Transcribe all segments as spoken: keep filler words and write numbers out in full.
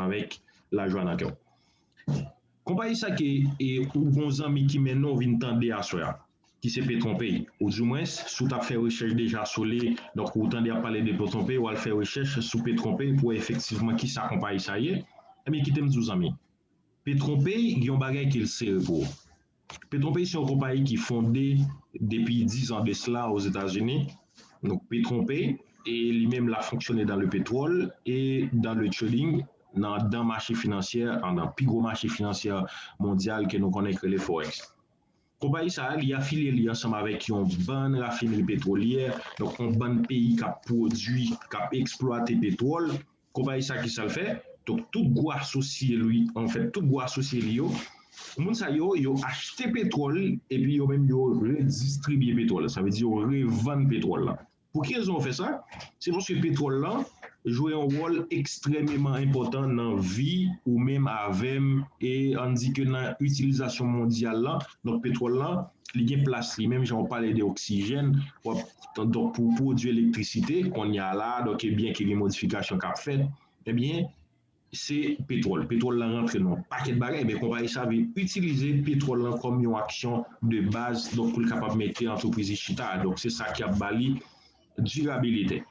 avèk lajwa nan kè w. Konpayi sa ke e, ou gon zanmi ki mennen w vin tande aswè a, ki se Petronpay. Ou di mwens, si w t ap fè rechèch deja sou li, donk ou tande ap pale de Petronpay, w al fè rechèch sou Petronpay pou wè efektivman ki sa konpayi sa ye, ebyen kite m di w zanmi. Petronpay gen yon bagay ke l sere pou ou. Petronpay se yon konpayi ki fonde depi diz an de sila Ozetazini. Donk Petronpay, e li menm l ap fonksyone dans le pétrole et dans le trading, nan dan mache finansyè, nan pi gwo mache finansyè mondyal ke nou konnen ki rele Forex. Konpayi sa a, li afilye li ansanm avèk yon bann rafinri petwolyè, donk yon bann peyi k ap pwodui, k ap eksplwate petwòl. Konpayi sa ki sa l fè? Donk tout gwo asosye li, anfèt, tout gwo asosye li yo, moun sa yo, yo achte petwòl epi yo menm yo redistribye petwòl. Sa vle di yo revann petwòl la. Pou ki rezon yo fè sa? Se paske petwòl lan jwe yon wòl ekstrèmeman enpòtan nan vi ou menm avè m, e ann di ke nan itilizasyon mondyal lan, donk petwòl lan, li gen plas li, menm jan w pale de oksijèn, w ap, donk pou pwodui elektrisite, kounye a la, donk byen ke gen modifikasyon k ap fèt, ebyen, se petwòl. Petwòl lan rantre nan yon pakèt bagay, men konpayi sa vin itilize petwòl lan kòm yon aksyon de baz, donk pou l kapab mete antrepriz li chita. Donk se sa ki ap ba li dirabilite.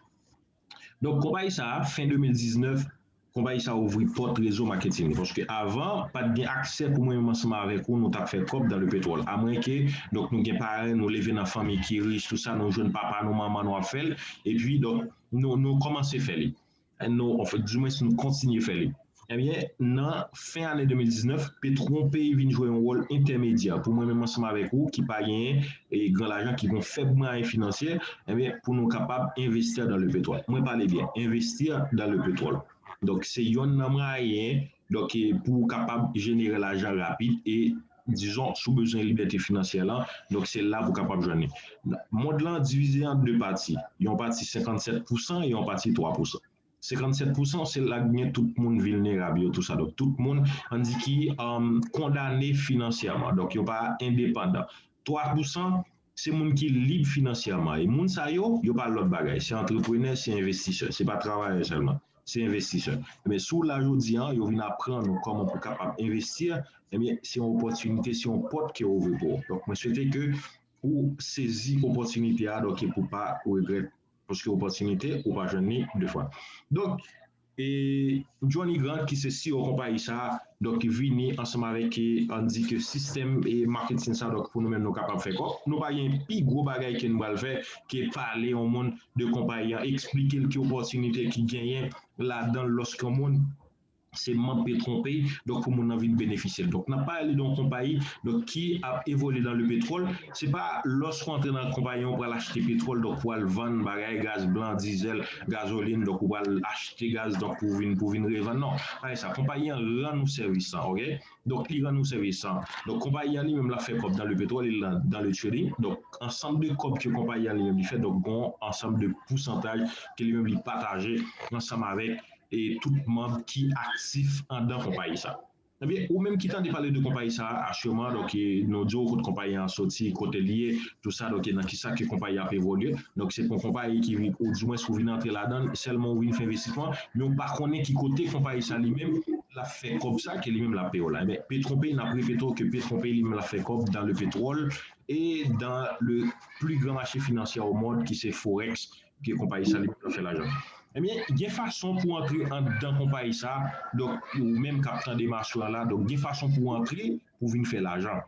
Donk konpayi sa, fen de mil diznèf, konpayi sa ouvri pòt rezo maketin li. Paske avan, pa t gen aksè pou mwen menm ansanm avèk ou, nou t ap fè kòb dans le pétrole. Amwenke, donk nou gen paran, nou leve nan fanmi ki rich, tou sa, nou jwenn papa nou, manman nou ap fè l, epi donk nou, nou kòmanse fè li. Nou, anfèt, di mwens nou kontinye fè li. Ebyen, nan fen ane de mil diznèf, Petronpay vin jwe yon wòl entèmedyè pou mwen menm ansanm avèk ou ki pa genyen e gran lajan, ki gon fèb mwayen finansyè, ebyen, pou nou kapab investir dans le pétrole. Mwen pale byen, investir dans le pétrole. Donk, se yonn nan mwayen, donk, e pou w kapab jenere lajan rapid e, dizon, si w bezwen libète finansyè lan, donk, se la pou w kapab jwenn li. Mond lan divize an de pati. Yon pati senkannsèt pousan e yon pati twa pousan. Senkannsèt pousan, se la k gen tout moun vilnerab yo, tou sa. Donk, tout moun, ann di ki, um, kondane finansyèman. Donk, yo pa endepandan. Twa pousan, se moun ki lib finansyèman. E moun sa yo, yo pa lòt bagay. Se antreprenè, se envestisè. Se pa travayè sèlman. Se envestisè. Men si w la jodi a, yo vin aprann ou kòman pou kapab envesti, ebyen, se yon opòtinite, se yon pòt ke ouvri pou ou. Donk, mwen swete ke ou sezi opòtinite a, donk, e pou pa regrèt. Paske opòtinite, ou pa jwenn li de fwa. Donk, e Johnny Grant, ki se C E O konpayi sa a, donk, vini ansanm avèk, e, ann di ke sistèm e marketing sa, donk, pou nou menm nou kapab fè kòb. Nou pa gen pi gwo bagay ke nou pral fè ke pale yon moun de konpayi an, eksplike l ki opòtinite ki genyen ladan l lòske yon moun se manm Petronpay, donk pou moun nan vin benefisye l. Donk, n ap pale de yon konpayi, donk, ki ap evolye dans le pétrole. Se pa lòske w antre nan konpayi an, ou pral achte petwòl, donk pou al vann bagay, gaz blan, dizèl, gazolin, donk ou pral achte gaz, donk pou vin, pou vin revann. Non, pa sa. Konpayi an rann ou sèvis lan, oke? Donk, li rann ou sèvis lan. Donk, konpayi an li menm l ap fè kòb dans le pétrole, li dans le trading. Donk, ansanm de kòb ke konpayi an li menm li fè, donk, gon ansanm de pousantaj ke li menm li pataje ansanm avèk e tout manm ki aktif andan konpayi sa. Ebyen, ou menm ki tande pale de konpayi sa a, asyèman, donk, e, nou di w kote konpayi an soti, kote l ye, tou sa, donk, e nan kisa ke konpayi a ap evolye. Donk, se pou yon konpayi ki vin, ou di mwens ou vin antre ladan l, sèlman ou vin fè envestisman, men ou pa konnen ki kote konpayi sa li menm l ap fè kòb sa, ke li menm l ap peye w la. Ebyen, Petronpay, n ap repete w ke Petronpay li menm l ap fè kòb dans le pétrole et dans le plus grand marché financier au monde, ki se Forex, ke konpayi sa li menm l ap fè lajan. Ebyen, gen fason pou antre andan konpayi sa, donk, ou menm k ap tande m aswè a la, donk, gen fason pou antre pou vin fè lajan.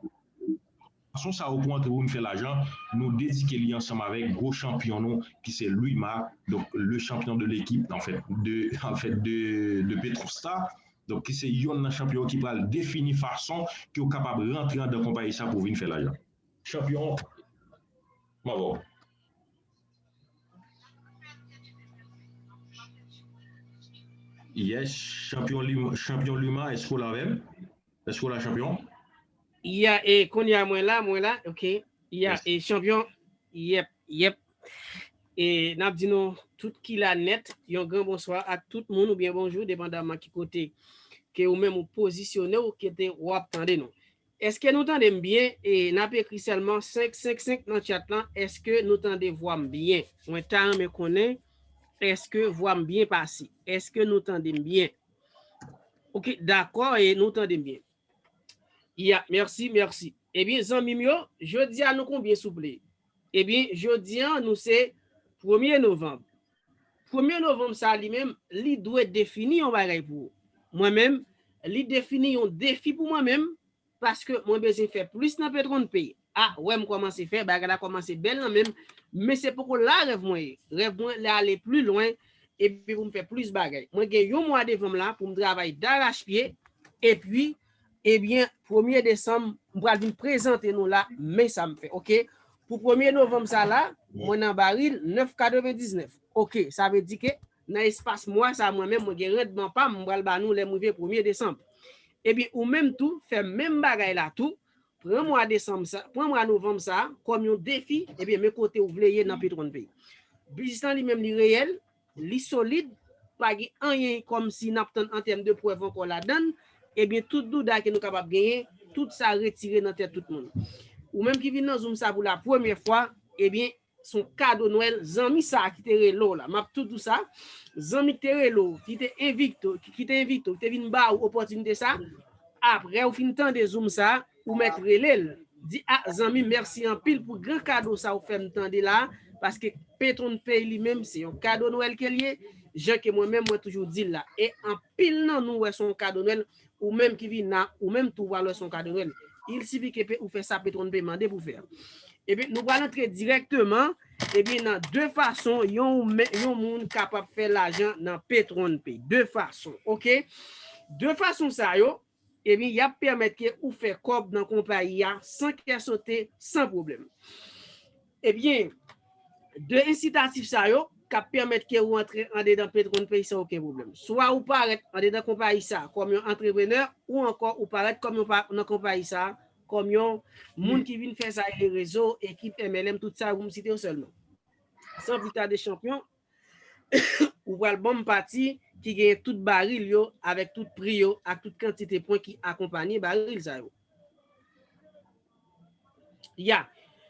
Fason sa yo pou antre pou vin fè lajan, nou dedike li ansanm avèk gwo chanpyon nou, ki se Louima, donk, le champion de l'équipe, en fait, de, en fait, de, de Petrostar, donk, ki se yonn nan chanpyon ki pral defini fason ke w kapab rantre andan konpayi sa pou vin fè lajan. Chanpyon, m avè w. Yes, chanpyon Lima, chanpyon Lima, èske w la avè m? Èske w la, chanpyon? Ya, e kounye a mwen la, mwen la, ok. Ya, e chanpyon, yep, yep. E n ap di nou tout ki la nèt, yon gran bonswa ak tout moun oubyen bonjou, depandaman ki kote ke ou menm ou pozisyone w, kote w ap tande nou. Èske nou tande m byen? E n ap ekri sèlman senk senk senk nan tchat lan. Èske nou tande vwa m byen? Mwen ta renmen konnen, èske vwa m byen pase? Èske nou tande m byen? Ok, dakò, e nou tande m byen. Ya, mèsi, mèsi. Ebyen, zanmi m yo, jodi a nou konbyen souple? Ebyen, jodi a nou se premye novanm. Premye novanm sa li menm, li dwe defini yon bagay pou ou. Mwen menm, li defini yon defi pou mwen menm, paske mwen bezwen fè plis nan Petron Pay. A, wè m kòmanse fè, bagay la kòmanse bèl nan men m, men se poko la rèv mwen ye. Rèv mwen, li ale pli lwen, epi pou m fè plis bagay. Mwen gen yon mwa devan m la pou m travay darachpye, epi, ebyen, premye desanm, m pral vin prezante nou la, men sa m fè, ok? Pou premye novanm sa la, mwen nan baril nèf katrevendiznèf. Ok, sa vle di ke nan espas mwa sa, mwen menm, mwen gen randman pa m, m pral ba nou lè m rive premye desanm. Epi ou menm tou, fè menm bagay la tou, pran mwa desanm sa, pran mwa novanm sa kòm yon defi, ebyen, men kote ou vle ye nan Petron Pay. Biznis lan li menm li reyèl, li solid, pa gen anyen kòmsi n ap tann an tèm de prèv ankò ladan l, ebyen, tout douda ke nou kapab genyen, tout sa retire nan tèt tout moun. Ou menm ki vin nan Zoom sa pou la premyè fwa, ebyen, se yon kado Nwèl zanmi sa a ki te rele w la. M ap tou di w sa, zanmi ki te rele w, ki te envite w, ki, ki te envite w, ki te vin ba ou opòtinite sa, apre ou fin tande Zoom sa, ou mèt rele l. Di, a, zanmi, mèsi anpil pou gran kado sa ou fè m tande la, paske Petron Pay li menm, se yon kado Nwèl ke l ye, jan ke mwen menm, mwen toujou di l la. E anpil nan nou wè se yon kado Nwèl, ou menm ki vin la, ou menm tou pral wè se yon kado Nwèl. Il sifi ke pe-, ou fè sa Petron Pay mande pou fè a. Epi, nou pral antre dirèkteman, epi nan de fason, yon, men-, yon moun kapab fè lajan nan Petron Pay. De fason, ok? De fason sa yo, epi y ap pèmèt ke ou fè kòb nan konpayi a san kè sote, san pwoblèm. Ebyen, de ensitatif sa yo k ap pèmèt ke ou antre andedan Petron Pay san okenn pwoblèm. Swa ou parèt andedan konpayi sa kòm yon antreprenè, ou ankò ou parèt kòm yon pa-, nan konpayi sa kòm yon moun ki vin fè sa e rezo, ekip M L M, tout sa pou m site yo sèlman. San pli tade, chanpyon, ou pral ban m pati ki genyen tout baril yo, avèk tout pri yo, ak tout kantite pwen ki akonpanye baril sa yo. Ya,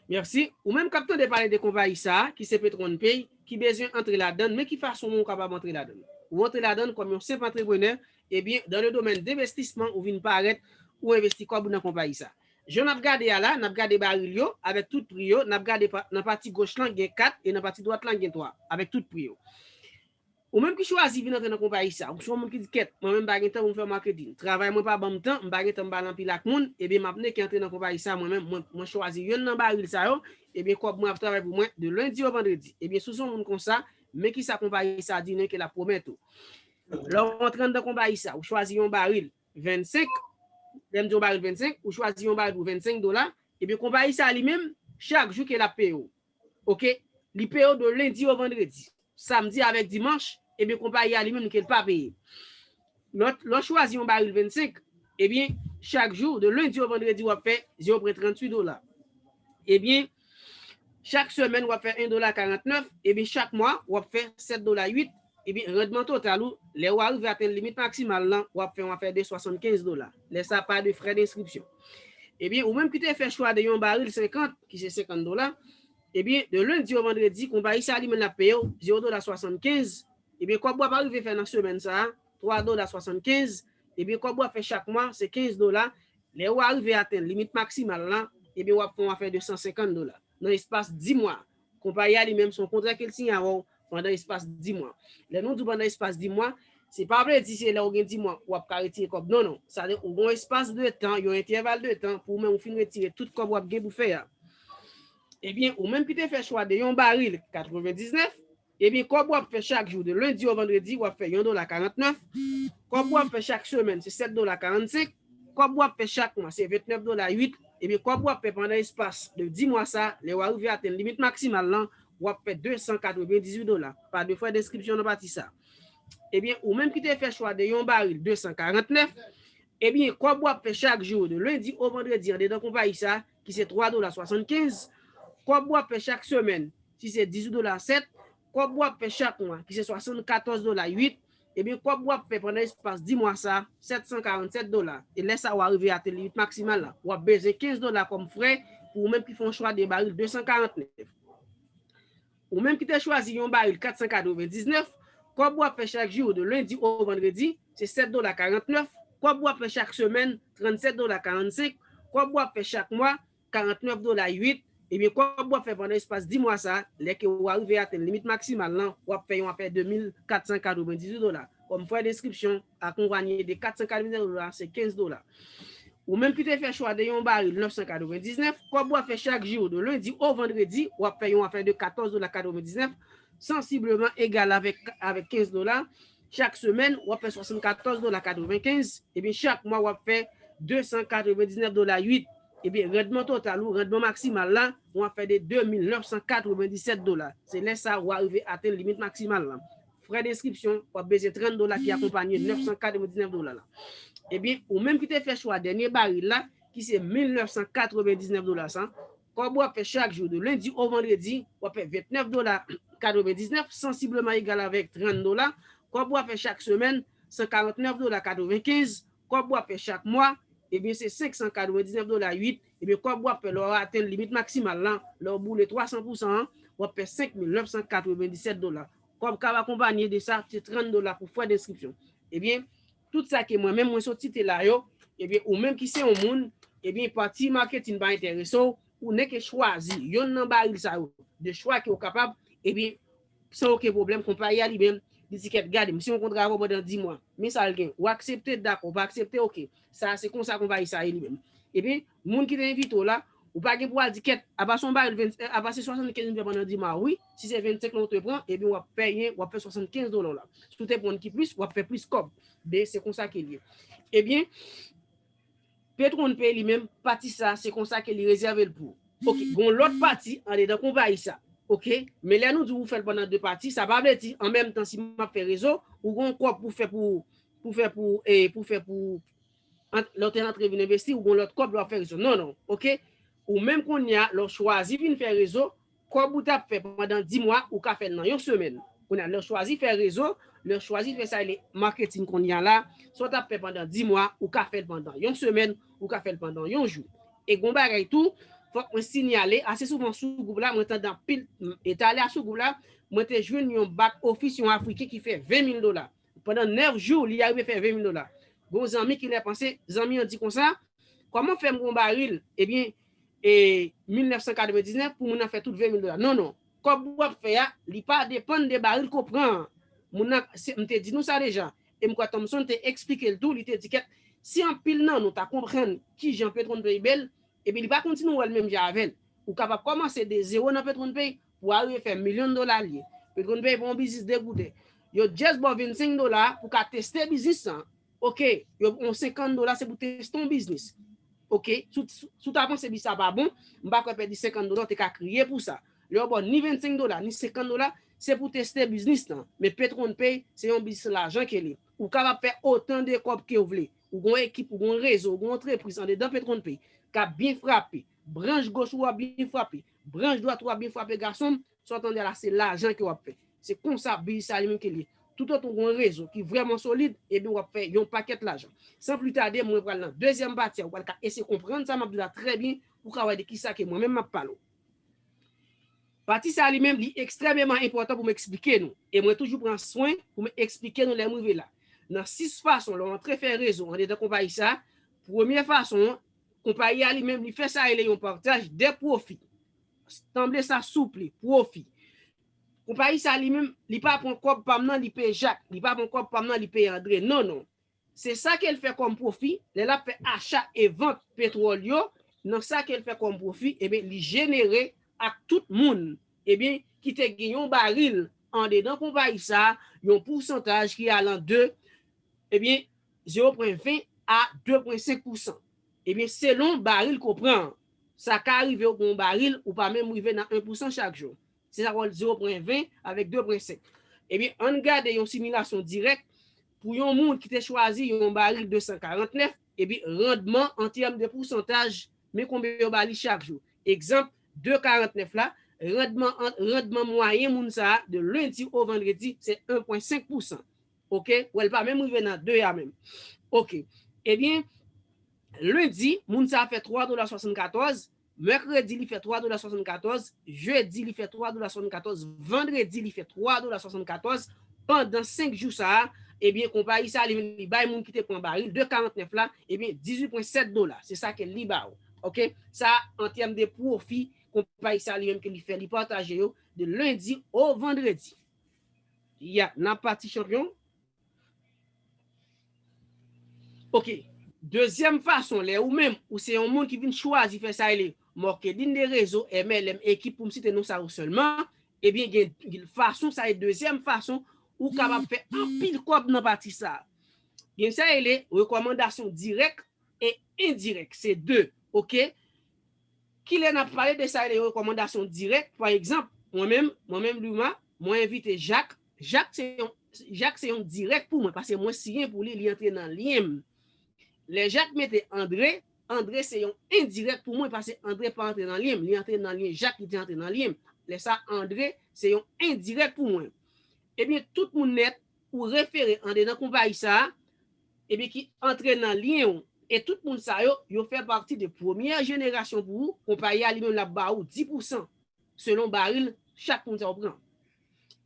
mèsi. Ou menm k ap tande pale de konpayi sa a, ki se Petron Pay, ki bezwen antre ladan l, men ki fason ou kapab antre ladan l? Ou antre ladan l kòm yon senp antreprenè, ebyen, dans le domaine d'investissement, ou vin parèt, ou envesti kòb ou nan konpayi sa. Jan n ap gade a la, n ap gade baril yo, avèk tout pri yo, n ap gade pa-, nan pati goch lan gen kat, e nan pati dwat lan gen twa, avèk tout pri yo. Ou menm ki chwazi vin antre nan konpayi sa, ou se yon moun ki di, kèt, mwen menm m pa gen tan pou m fè marketing. Travay mwen pa ban m tan, m pa gen tan m pale anpil ak moun, ebyen m ap neke antre nan konpayi sa, mwen menm, mwen, mwen chwazi yonn nan baril sa yo, ebyen kòb mwen ap travay pou mwen de lendi o vandredi. Ebyen si w se yon moun konsa, men kisa konpayi sa di nou ke l ap pwomèt ou. Lè w antre anndan konpayi sa, ou chwazi yon baril vennsenk, lè m di yon baril vennsenk, ou chwazi yon baril pou vennsenk dola, ebyen konpayi sa li menm, chak jou ke l ap peye w. Ok? Li peye w de lendi o vandredi. Samdi avèk dimanch, ebyen konpayi a li menm ke l pa peye. Lè w, lè w chwazi yon baril vennsenk, ebyen chak jou, de lendi o vandredi, w ap fè zewo pwen tranntuit dola. Ebyen, chak semèn, w ap fè en dola karantnèf, ebyen chak mwa, w ap fè sèt dola uit, ebyen randman total ou, lè w arive atenn limit maksimal lan, w ap fè yon afè de swasannkenz dola. Lè sa, pa de frè denskripsyon. Ebyen, ou menm ki te fè chwa de yon baril senkant, ki se senkant dola, ebyen, de lendi o vandredi, konpayi sa li menm l ap peye w zewo dola swasannkenz. Ebyen, kòb w ap arive fè nan semèn sa a, twa dola swasannkenz. Ebyen, kòb w ap fè chak mwa, se kenz dola. Lè w arive atenn limit maksimal lan, ebyen, w ap fè yon afè de san senkant dola. Nan espas dis mwa, konpayi a li menm, se yon kontra ke l siyen avè w pandan espas dis mwa. Lè nou di w pandan espas dis mwa, se pa vle di se lè w gen dis mwa, w ap ka retire kòb. Non, non. Sa vle di ou gen yon espas de tan, yon entèval de tan pou ou menm ou fin retire tout kòb w ap gen pou fè a. Ebyen, ou menm ki te fè chwa de yon baril katrevendiznèf, ebyen, kòb w ap fè chak jou, de lendi o vandredi, w ap fè yon dola karantnèf. Kòb w ap fè chak semèn, se sèt dola karannsenk. Kòb w ap fè chak mwa, se vennèf dola uit. Ebyen, kòb w ap fè pandan espas de dis mwa sa, lè w arive atenn limit maksimal lan, w ap fè de san katrevendizuit dola. Pa de frè denskripsyon nan pati sa. Ebyen, ou menm ki te fè chwa de yon baril de san karantnèf, ebyen, kòb w ap fè chak jou, de lendi o vandredi, andedan konpayi sa, ki se twa dola swasannkenz, kòb w ap fè chak semèn, si se dizuit dola sèt, kòb w ap fè chak mwa, ki se swasannkatòz dola uit, ebyen, kòb w ap fè pandan espas dis mwa sa, sèt san karannsèt dola. E lè sa w arive atenn limit maksimal la, w ap bezwen kenz dola kòm frè pou ou menm ki fè yon chwa de baril de san karantnèf. Ou menm ki te chwazi yon baril kat san katrevendiznèf, kòb w ap fè chak jou, de lendi o vandredi, se sèt dola karannèf. Kòb w ap fè chak semèn, trannsèt dola karannsenk. Kòb w ap fè chak mwa, karannèf dola uit. Ebyen, kòb w ap fè pandan espas dis mwa sa, lè ke w arive atenn limit maksimal lan, w ap fè yon afè de mil kat san katrevendizuit dola. Kòm frè denskripsyon, akonpanye de kat san katrevendizuit dola, se kenz dola. Ou menm ki te fè chwa de yon baril nèf san katrevendiznèf, kòb w ap fè chak jou, de lendi o vandredi, w ap fè yon afè de katòz dola katrevendiznèf, sansibleman egal avèk, avèk kenz dola. Chak semèn, w ap fè swasannkatòz dola katrevenkenz, ebyen chak mwa w ap fè de san katrevendiznèf dola uit. Ebyen, randman total ou, randman maksimal la, w ap fè de de mil nèf san katrevendinsèt dola. Se lè sa a w arive atenn limit maksimal la. Frè denskripsyon, w ap bezwen trant dola ki akonpanye nèf san katrevendiznèf dola la. Ebyen, ou menm ki te fè chwa dènye baril la, ki se mil nèf san katrevendiznèf dola sa, kòb w ap fè chak jou, de lendi o vandredi, w ap fè vennèf dola katrevendiznèf, sansibleman egal avèk trant dola. Kòb w ap fè chak semèn, san karantnèf dola katrevenkenz. Kòb w ap fè chak mwa, ebyen, se senk san katrevendiznèf dola uit. Ebyen, kòb w ap fè lè w atenn limit maksimal lan, lè w boule twa san pou san an, w ap fè senk mil nèf san katrevendinsèt dola. Kòb k ap akonpanye de sa, se trant dola pou frè denskripsyon. Ebyen, tout sa ke mwen menm mwen sot site la yo, ebyen, ou menm ki se yon moun, ebyen, pati maketin pa enterese w, ou nèk chwazi yonn nan baril sa yo, de chwa ke w kapab, ebyen, san okenn pwoblèm, konpayi a li menm, li di kèt, gade, m siyen yon kontra avè w pandan dis mwa. Men sa l gen. Ou aksepte, dakò, ou pa aksepte, oke. Sa, se konsa konpayi sa ye li menm. Ebyen, moun ki te envite w la, ou pa gen pou w al di kèt, apa se yon baril ven, apa se swasannkenz m fè pandan dis mwa, wi. Si se vennsenk lan ou te pran, ebyen, w ap fè yen, w ap fè swasannkenz dola w la. Si w te pran ki plis, w ap fè plis kòb. Men se konsa ke l ye. Ebyen, Petronpay li menm, pati sa, se konsa ke li rezève l pou ou. Oke, gen yon lòt pati andedan konpayi sa. Oke, men lè nou di ou fè l pandan de pati, sa pa vle di an menm tan si m ap fè rezo, ou gen yon kòb pou fè pou, pou fè pou, e, pou fè pou, ant, lè w te antre vin envesti, ou gen yon lòt kòb lè w ap fè rezo. Non, non, oke? Ou menm kounye a, lè w chwazi vin fè rezo, kòb ou t ap fè pandan dis mwa, ou ka fè l nan yon semèn. Kounye a, lè w chwazi fè rezo, lè w chwazi fè sa rele maketin kounye a la, sa w t ap fè pandan dis mwa, ou ka fè l pandan yon semèn, ou ka fè l pandan yon jou. E gen yon bagay tou, fòk mwen siyale, ase souvan sou gwoup la, mwen tande anpil, m, e talè a sou gwoup la, mwen te jwenn yon back office yon Afriken ki fè ven mil dola. Pandan nèf jou, li arive fè ven mil dola. Gen yon zanmi ki lè panse, zanmi an di konsa, kòman fè m gen yon baril, ebyen, e, mil nèf san katrevendiznèf pou moun nan fè tout ven mil dola? Non, non. Kòb w ap fè a, li pa depann de baril ke w pran an. Moun nan, se, m te di nou sa deja. E m kwè Thomson te eksplike l tou, li te di kèt, si anpil nan nou ta konprann kijan Petronpay bèl, ebyen, li pa konn si nou wè l menm jan avè l. Ou kapab kòmanse de zewo nan Petronpay pou w arive fè milyon dola l ye. Petronpay pa yon biznis degoute. Yo just ba w vennsenk dola pou w ka teste biznis lan. Oke, yo ba w senkant dola, se pou teste yon biznis. Oke, si w, si w ta panse biznis sa pa bon, m pa kwè pèdi senkant dola, w te ka kriye pou sa. Lè yo ba w ni vennsenk dola, ni senkant dola, se pou teste biznis lan. Men Petronpay, se yon biznis lajan ke li. Ou kapab fè otan de kòb ke w vle. Ou gen yon ekip, ou gen yon rezo, ou gen yon antrepriz andedan Petronpay k ap byen frape. Branch goch ou ap byen frape. Branch dwat ou ap byen frape, gason m. Sa w tande la, se lajan ke w ap fè. Se konsa biznis sa li menm ke li ye. Toutotan w gen yon rezo ki vrèman solid, ebyen, w ap fè yon pakèt lajan. San pli tade, mwen pral nan dezyèm pati a, ou pral ka eseye konprann sa m ap di la trè byen, pou w ka wè de kisa ke mwen menm m ap pale w. Pati sa li menm, li ekstrèmeman enpòtan pou m eksplike nou. E mwen toujou pran swen pou m eksplike nou lè m rive la. Nan sis fason, lè w antre fè rezo andedan konpayi sa, premye fason an, konpayi a li menm, li fè sa rele yon partaj de pwofi. Sanble sa souple, pwofi. Konpayi sa li menm, li pa pran kòb pa m nan, li peye Jak. Li pa pran kòb pa m nan, li peye Andre. Non, non. Se sa ke l fè kòm pwofi, lè l ap fè acha e vant petwòl yo, nan sa ke l fè kòm pwofi, ebyen, li jenere ak tout moun, ebyen, ki te gen yon baril andedan konpayi sa, yon pousantaj ki alan de, ebyen, zewo pwen ven a de pwen senk pousan. Ebyen, selon baril ke w pran an, sa ka rive w gen yon baril, ou pa menm rive nan en pousan chak jou. Se sa k rele zewo pwen ven avèk de pwen senk. Ebyen, ann gade yon similasyon dirèk pou yon moun ki te chwazi yon baril de san karantnèf, epi randman an tèm de pousantaj, men konbyen yo ba li chak jou. Egzanp, de karantnèf la, randman an, randman mwayen moun sa a, de lendi o vandredi, se en pwen senk pousan. Oke? Ou wè, l pa menm rive nan de a menm. Oke. Ebyen, lendi, moun sa a fè twa dola swasannkatòz, mèkredi, li fè twa dola swasannkatòz, jedi, li fè twa dola swasannkatòz, vandredi, li fè twa dola swasannkatòz, pandan senk jou sa a, ebyen, konpayi sa li menm li bay moun ki te pran baril de karantnèf la, ebyen, dizuit pwen sèt dola. Se sa ke li ba ou. Oke? Sa, an tèm de pwofi, konpayi sa li menm ke li fè, li pataje yo de lendi o vandredi. Ya, n ap pati chanpyon. Oke. Dezyèm fason, lè ou menm, ou se yon moun ki vin chwazi fè sa rele marketing de rezo, M L M, ekip pou m site non sa yo sèlman, ebyen, gen, gen fason, sa e dezyèm fason, ou kapab fè anpil kòb nan pati sa. Gen sa rele rekòmandasyon dirèk e endirèk, se de, oke? Kilè n ap pale de sa rele rekòmandasyon dirèk, pa egzanp, mwen menm, mwen menm Luma, mwen envite Jak, Jak se yon, Jak se yon dirèk pou mwen, paske mwen siyen pou li, li antre nan lyen m. Lè Jak mete Andre, Andre se yon endirèk pou mwen, paske Andre pa antre nan lyen m, li antre nan lyen Jak, li te antre nan lyen m. Lè sa, Andre se yon endirèk pou mwen. Ebyen, tout moun nèt, ou refere andedan konpayi sa a, ebyen ki antre nan lyen w, e tout moun sa yo, yo fè pati de premyè jenerasyon pou ou, konpayi a li menm l ap ba ou dis pousan selon baril chak moun sa yo pran.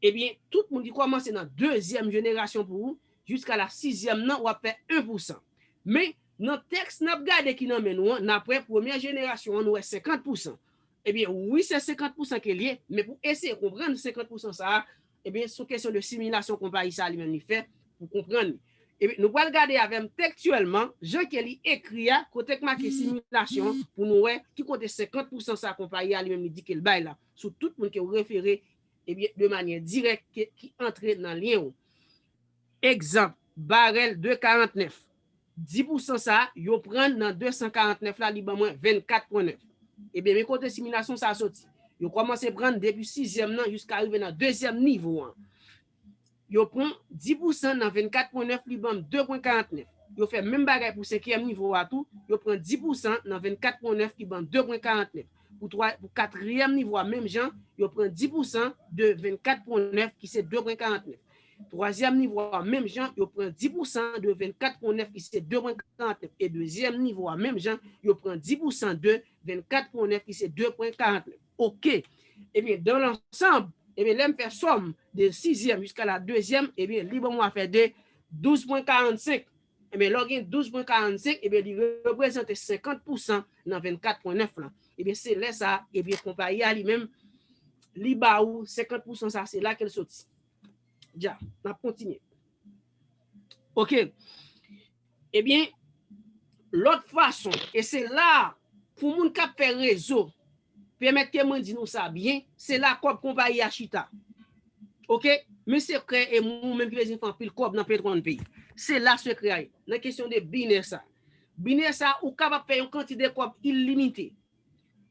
Ebyen, tout moun ki kòmanse nan dezyèm jenerasyon pou ou, jiska la sizyèm nan, w ap fè en pousan. Men, nan tèks n ap gade ki nan men nou an, n ap wè premyè jenerasyon an, nou wè senkant pousan. Ebyen, wi, se senkant pousan ke l ye, men pou eseye konprann senkant pousan sa a, ebyen, se yon kesyon de similasyon konpayi sa a li menm li fè pou konprann li. Ebyen, nou pral gade avè m tekstyèlman, jan ke li ekri a, kote k make similasyon, pou nou wè ki kote senkant pousan sa konpayi a li menm li di ke l bay la, sou tout moun ke w refere, ebyen, de manyè dirèk ke, ki antre nan lyen ou. Egzanp, barèl de karantnèf. Dis pousan sa, yo pran nan de san karantnèf la, li ban mwen vennkat pwen nèf. Ebyen, men kote similasyon sa soti. Yo kòmanse pran depi sizyèm nan jiska rive nan dezyèm nivo an. Yo pran dis pousan nan vennkat pwen nèf, li ban m de pwen karantnèf. Yo fè menm bagay pou senkyèm nivo a tou, yo pran dis pousan nan vennkat pwen nèf, li ban m de pwen karantnèf. Pou twa, pou katriyèm nivo a, menm jan, yo pran dis pousan de vennkat pwen nèf, ki se de pwen karantnèf. Twazyèm nivo a, menm jan, yo pran dis pousan de vennkat pwen nèf, ki se de pwen karantnèf. E dezyèm nivo a, menm jan, yo pran dis pousan de vennkat pwen nèf, ki se de pwen karantnèf. Oke. Ebyen, dans l'ensemble, ebyen, lè m fè sòm de sizyèm jiska la dezyèm, ebyen, li ban mwen afè de douz pwen karannsenk. Ebyen, lè w gen douz pwen karannsenk, ebyen, li reprezante senkant pousan nan vennkat pwen nèf lan. Ebyen, se lè sa, ebyen, konpayi a li menm, li ba ou senkant pousan sa, se la ke l soti. Dja, n ap kontinye. Oke. Ebyen, lòt fason, e se la, pou moun k ap fè rezo, pèmèt ke mwen di nou sa byen, se la kòb konpayi a chita. Oke? Men sekrè e moun menm ki bezwen fè anpil kòb nan petwòl peyi. Se la sekrè a ye. Nan kesyon de binè sa. Binè sa, ou kapab fè yon kantite kòb ilimite.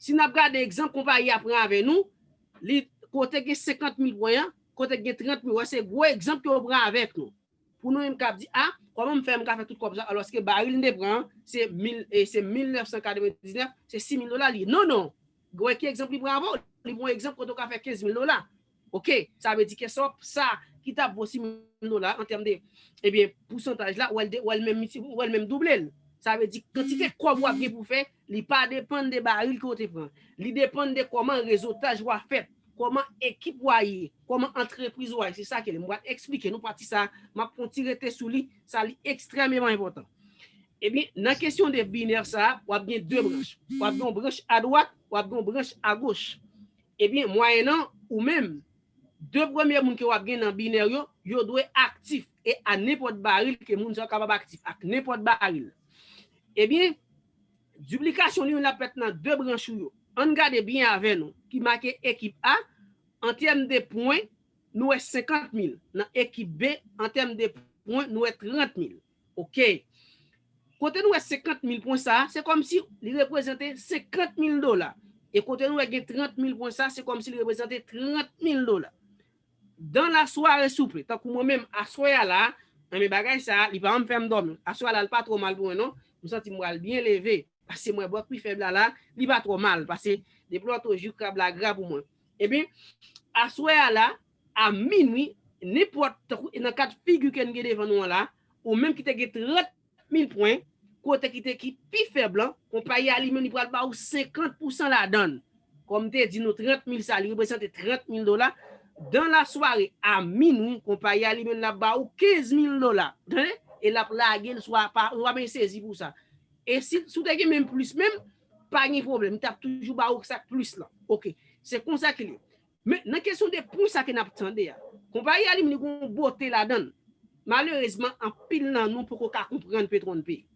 Si n ap gade egzanp konpayi a pran avè nou, li kote gen senkant mil pwen an, kote gen trant mil, wè se gwo egzanp ke yo pran avèk nou. Pou nou menm k ap di, a, kòman m fè m ka fè tout kòb sa, alòske baril m te pran an, se mil, e, se mil nèf san katrevendiznèf, se sis mil dola li ye. Non, non. Wè ki egzanp li pran avè w, li pran egzanp kote w ka fè kenz mil dola. Oke, sa vle di ke sa, sa ki t ap vo sis mil dola an tèm de, ebyen, pousantaj la, w wè l de, w wè l menm milti-, w wè l menm double l. Sa vle di kantite kòb w ap gen pou fè, li pa depann de baril ke w te pran. Li depann de kòman rezotaj ou a fèt, kòman ekip ou a ye, kòman antrepriz ou a ye. Se sa ke li. M pral eksplike nou pati sa, m ap fè yon ti rete sou li, sa li ekstrèmeman enpòtan. Ebyen, nan kesyon de binè sa, w ap gen de branch. W ap gen yon branch adwat, w ap gen yon branch agoch. Ebyen, mwayennan, ou menm, de premye moun ke w ap gen nan binè yo, yo dwe aktif e a nenpòt baril ke moun sa yo kapab aktif, ak nenpòt baril. Ebyen, diplikasyon li menm l ap fèt nan de branch ou yo. Ann gade byen avè nou, ki make ekip A, an tèm de pwen, nou wè senkant mil. Nan ekip B, an tèm de pwen, nou wè trant mil. Oke. Kote nou wè senkant mil pwen sa, se kòmsi li reprezante senkant mil dola. E kote nou wè gen trant mil pwen sa, se kòmsi li reprezante trant mil dola. Dans la soirée, souple, tankou mwen menm, aswè a la, enben bagay sa, li pa janm fè m dòmi. Aswè a la, li pa twò mal pou mwen, non. M santi m pral byen leve. Paske mwen bò pi fèb la la, li pa twò mal. Paske depi lòt jou, krab la gra pou mwen. Ebyen, aswè a la, a minwi, nenpòt, tankou nan kat figi ke n gen devan nou an la, ou menm ki te gen trant mil pwen, kote ki te ki pi fèb lan, konpayi a li menm li pral ba ou senkant pousan ladan l. Kòm m te di nou, trant mil sa, li reprezante trant mil dola. dans la soirée, a minwi, konpayi a li menm l ap ba ou kenz mil dola. Tande? E l ap lage l swa pa, ou pa bezwen sezi pou sa. E si, si w te gen menm plis menm, pa gen pwoblèm, li t ap toujou ba ou sa k plis lan. Oke, se konsa ke li ye. Men nan kesyon de pwen sa ke n ap tande a, konpayi a li menm li gen yon bote ladan l. Malerezman, anpil nan nou poko ka konprann Petwonn Pay.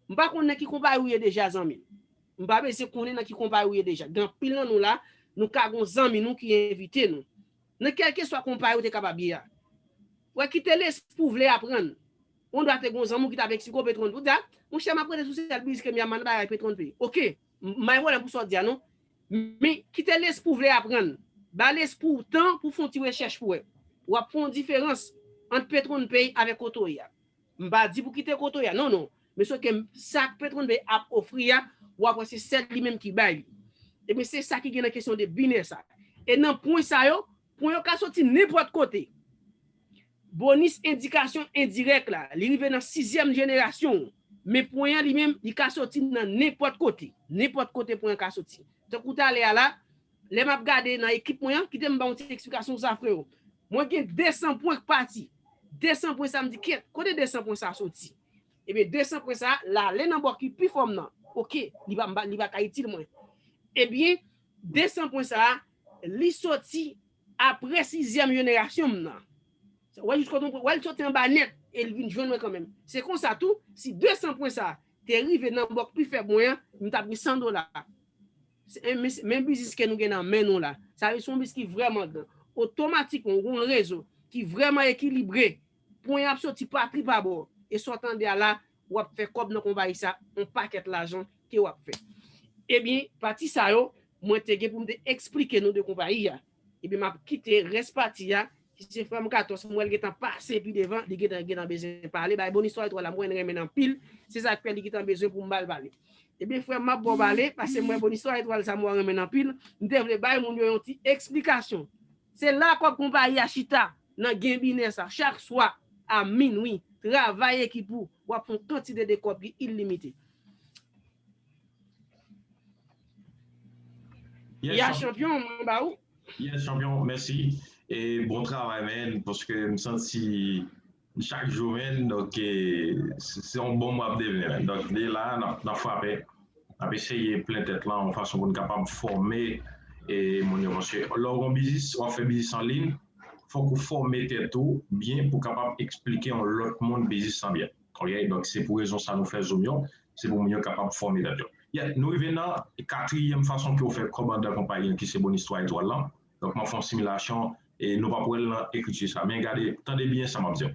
M pa konn nan ki konpayi ou ye deja, zanmi m. M pa bezwen konnen nan ki konpayi ou ye deja. Gen anpil nan nou la, nou ka gen yon zanmi nou ki envite nou. Nan kèlkeswa konpayi ou te kapab ye a. Wè, kite lespri w vle aprann. On dwa te gen yon zanmi w ki t ap eksplike w Petwonn Pay. Ou di, a, monchè, m ap rete sou sèl biznis ke m ye a, m al bay Petwonn Pay. Oke, m pa gen pwoblèm pou sa w di a, non. Men, kite lespri w vle aprann. Ba lespri w tan pou fè yon ti rechèch pou wè. W ap fè yon diferans ant Petwonn Pay avèk kote w ye a. M pa di pou kite kote w ye a, non, non. Men sòf ke sa k Petwonn Pay ap ofri a, w ap wè se sèl li menm ki bay li. Ebyen, se sa ki gen nan kesyon de binè sa. E nan pwen sa yo, pwen yo ka soti nenpòt kote. Bonis endikasyon endirèk la, li rive nan sizyèm jenerasyon w. Men pwen an li menm, li ka soti nan nenpòt kote. Nenpòt kote pwen an ka soti. Tankou talè a la, lè m ap gade nan ekip mwen an, kite m ba w yon ti eksplikasyon sou sa, freo. Mwen gen de san pwen k pati. De san pwen sa, m di, kyèt, kote de san pwen sa soti? Ebyen, de san pwen sa, l ale nan bò ki pi fò m nan. Oke, li pa, li pa ka itil mwen. Ebyen, de san pwen sa, li soti apre sizyèm jenerasyon m nan. Wè, jis kote, wè, l soti anba nèt, e l vin jwenn mwen kanmenm. Se konsa tou, si de san pwen sa te rive nan bò k pi fèb mwen an, m t ap gen san dola. Se, men, men biznis ke nou gen nan men nou la. Sa vle di se yon biznis ki vrèman gran. Otomatikman, ou gen yon rezo ki vrèman ekilibre. Pwen ap soti pa tri pa bò. E sa w tande a la, w ap fè kòb nan konpayi sa, yon pakèt lajan ke w ap fè. Ebyen, pati sa yo, mwen te gen pou m te eksplike nou de konpayi a. Ebyen, m ap kite rès pati a, ki se frè m Katòs, m wè l gentan pase pi devan, li gentan, gentan bezwen pale, bay bon istwa etwal la, m wè l renmen l anpil, se sa k fè li gentan bezwen pou m ba l pale. Ebyen, frè m, m ap ba w pale, paske m wè bon istwa etwal sa, m wè w renmen l anpil, m te vle bay moun yo yon ti eksplikasyon. Se la kòb konpayi a chita, nan gen binè sa, chak swa, a minwi, travay ekip ou, w ap fè yon kantite de kòb ki ilimite. Ya, chanpyon, mwen ba ou. Yes, chanpyon, mèsi. E bon travay, man, paske m santi chak jou, man, donk, e, se, se yon bon mwa ap devni, man. Donk, li la, n ap, n ap frape. N ap eseye plen tèt lan yon fason pou n kapab fòme, e, moun yo. Paske lè w gen yon biznis, w ap fè biznis an liy, fòk ou fòme tèt ou byen pou w kapab eksplike yon lòt moun biznis lan byen. Ok? Donk, se pou rezon sa nou fè Zoom yo, se pou moun yo kapab fòme tèt yo. Yeah, nou rive nan katriyèm fason ke w fè kòb anndan konpayi an, ki se bon istwa etwal lan. Donk, m ap fè yon similasyon, e nou p ap wè l nan ekriti sa. Men gade, tande byen sa m ap di w.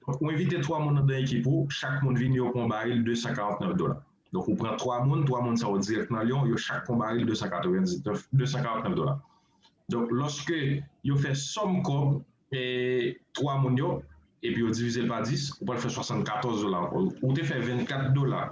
Donk, ou envite twa moun anndan ekip ou, chak moun vini, yo pran yon baril de san karant nèf dola. Donk, ou pran twa moun, twa moun sa yo dirèk nan Lyon, yo chak pran yon baril de san katrevendiznèf, de san karant nèf dola. Donk, lòske yo fè sòm kòb, e, twa moun yo, epi yo divize l pa dis, ou pral fè swasannkatòz dola ankò. Ou te fè vennkat dola,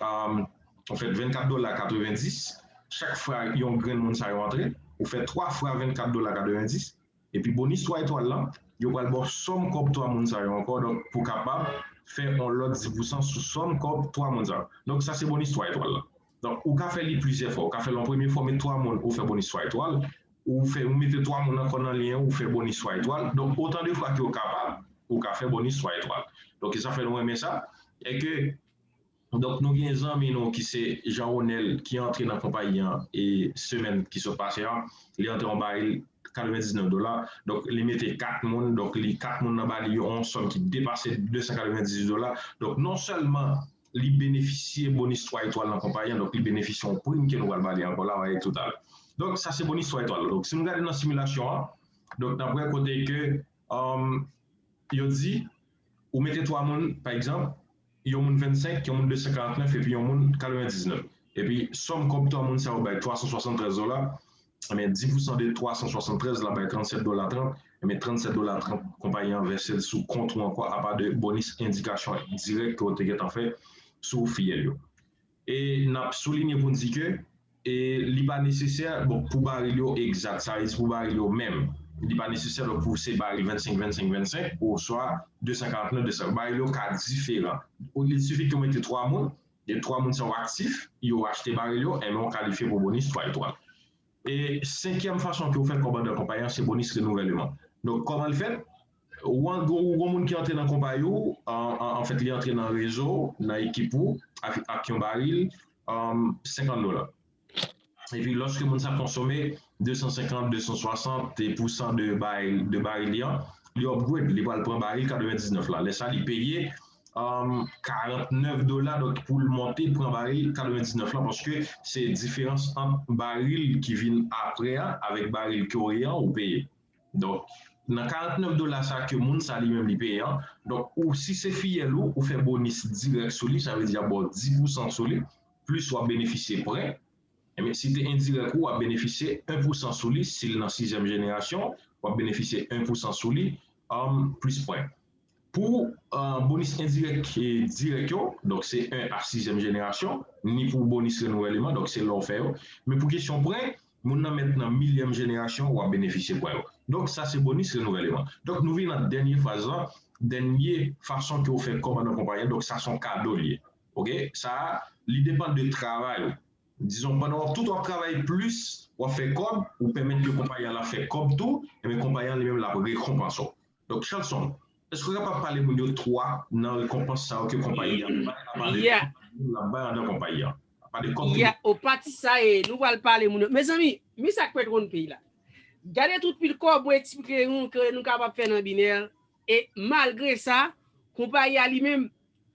um, ou fè vennkat dola katrevendis, chak fwa yon grenn moun sa yo antre, ou fè twa fwa vennkat dola katrevendis, epi bon istwa etwal lan, yo pral ba w sòm kòb twa moun sa yo ankò, donk, pou kapab fè yon lòt dis pousan sou sòm kòb twa moun sa yo. Donk, sa se bon istwa etwal lan. Donk, ou ka fè li plizyè fwa. Ou ka fè l yon premye fwa, ou met twa moun, ou fè bon istwa etwal. Ou fè, ou mete twa moun ankò nan liy an, ou fè bon istwa etwal. Donk, otan de fwa ke w kapab, ou ka fè bon istwa etwal. Donk, e sa fè nou renmen sa. E ke, donk, nou gen zanmi nou ki se Jean Ronel ki antre nan konpayi an, e semèn ki sot pase a, li antre yon baril katrevendiznèf dola. Donk, li mete kat moun, donk, li kat moun nan ba li yon sòm ki depase de san katrevendizuit dola. Donk, non sèlman li benefisye bon istwa etwal nan konpayi an, donk li benefisye yon prim ke nou pral ba li ankò la, w a wè toutalè. Donk, sa se bon istwa etwal. Donk, si nou gade nan similasyon an, donk, n ap wè kote ke, um, yo di, ou mete twa moun, pa egzanp, yon moun vennsenk, yon moun de san karantnèf, epi yon moun katrevendiznèf. Epi, sòm kòb twa moun sa yo bay twa san swasanntrèz dola, Ebyen, dis pousan de twa san swasanntrèz la bay trannsèt dola trant, ebyen, trannsèt dola trant, konpayi an vèse l sou kont ou ankò, apa de bonis endikasyon dirèk ke w te gentan fè sou fiyèl yo. E n ap soulinye pou n di ke, e, li pa nesesè, bon, pou baril yo egzak, sa vle di pou baril yo menm, li pa nesesè, donk, pou se baril vennsenk, vennsenk, vennsenk, oswa de san karantnèf, de san. Baril yo ka diferan. Ou, il sifi ke w mete twa moun, e twa moun sa yo aktif, yo achte baril yo, ebyen, w kalifye pou bonis twa etwal. E senkyèm fason ke w fè kòb anndan konpayi an, se bonis renouvèlman. Donk, kòman l fèt? Ou an gwo, ou gon moun ki antre nan konpayi ou, an, an, anfèt, li antre nan rezo, nan ekip ou, ak, ak yon baril, um, senkant dola. Epi, lòske moun sa konsome de san senkant, de san swasant pousan de baril, de baril li an, li upgrade, li pral pran baril katrevendiznèf la. Lè sa, li peye um, karantnèf dola, donk pou l monte, pran baril katrevendiznèf la, paske se diferans ant baril ki vin apre a avèk baril ke w ye an, ou peye. Donk, nan karantnèf dola sa ke moun sa li menm li peye an, donk, ou, si se fiyèl ou, ou fè bonis dirèk sou li, sa vle di y ap ba w dis pousan sou li, plis w ap benefisye prè. Ebyen, si te endirèk ou, w ap benefisye en pousan sou li, si l nan sizyèm jenerasyon, w ap benefisye en pousan sou li, um, plis prè. Pou, uh, bonis endirèk e dirèk yo, donk se en a sizyèm jenerasyon, ni pou bonis renouvèlman, donk se lè w fè yo. Men pou kesyon prè, moun nan mèt nan milyèm jenerasyon, w ap benefisye prè yo. Donk sa se bonis renouvèlman. Donk nou vin nan dènye faz la, dènye fason ke w fè kòb anndan konpayi an, donk sa se yon kado l ye. Oke? Sa, li depann de travay ou. Dizon, pandan w ap tout w ap travay plis, w ap fè kòb, ou pèmèt ke konpayi an la fè kòb tou, ebyen konpayi an li menm l ap rekonpanse w. Donk, Chalson, èske w kapab pale moun yo twa nan rekonpans sa yo ke konpayi an bay, apa de kòb moun l ap bay anndan konpayi an? Apa de kòb ke... Yeah, o pati sa e, nou pral pale moun yo. Mezanmi, men sa k pèt wonn peyi la. Gade tout pil kòb mwen eksplike nou ke nou kapab fè nan binè, e malgre sa, konpayi a li menm,